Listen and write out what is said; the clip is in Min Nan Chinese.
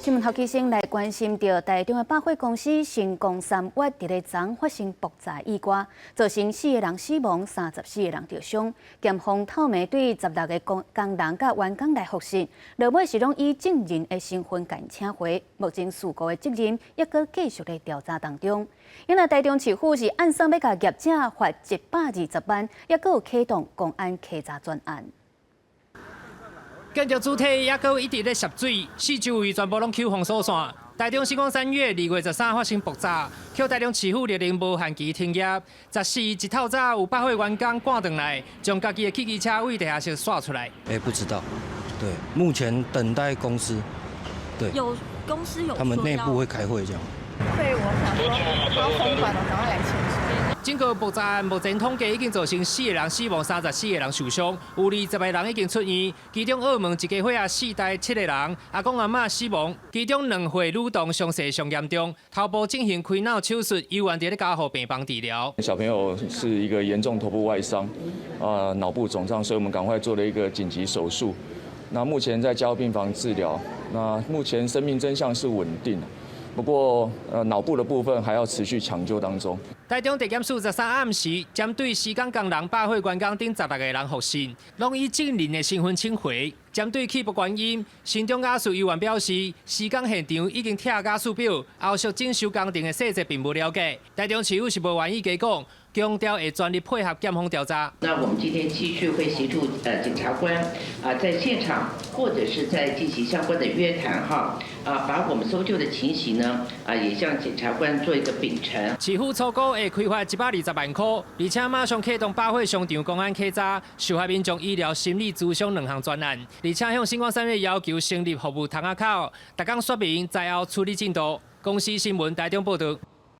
新聞頭期先來關心著台中的百貨公司新光三越佇咧昨昏發生爆炸意外，造成四个人死亡，34個人著傷。檢方透暝對16個工工人佮員工來複訊，落尾是攏以證人的身份共𪜶請回。目前事故的責任猶閣繼續咧調查當中。因為台中市府是按算欲共業者罰120萬，猶閣有啟動公安稽查專案。建築主體猶閣一直咧涉水，四周圍全部攏搝封鎖線。台中新光三越2月13發生爆炸，予台中市府勒令無限期停業。14一透早有百貨員工趕轉來，將家己的汽機車位地下室徙出來。欸，不知道，對，目前等待公司，對，有公司有他們內部會開會這樣。所以我想說，他封館了，趕快來簽署。整個爆炸案目前統計已經造成四個人死亡，34個人受傷，有20個人已經出院。其中澳門一家伙仔四代七個人，阿公阿嬤死亡，其中兩歲女童傷勢上嚴重，頭部進行開腦手術，猶原佇咧加護病房治療。小朋友是一個嚴重頭部外傷，啊，腦部腫脹，所以我們趕快做了一個緊急手術。那目前在加護病房治療，那目前生命徵象是穩定。不過，腦部的部分還要持續搶救當中。台中地檢署13暗時針對施工工人、百貨員工等16個人複訊，攏以證人的身份請回。針對起爆原因，新莊瓦斯猶原表示，施工現場已經拆瓦斯表，後續整修工程的細節並無了解。台中市府是無願意加講，強調會全力配合檢方調查。那我們今天繼續會協助檢察官啊，在現場或者是在進行相關的約談哈，啊，把我們搜救的情形呢啊，也向檢察官做一個稟陳。市府初估會開罰120萬塊，而且馬上啟動百貨商場公安稽查，受害民眾醫療、心理諮商兩項專案，而且向新光三越要求成立服務窗仔口，逐工說明災後處理進度。公視新聞台中報導。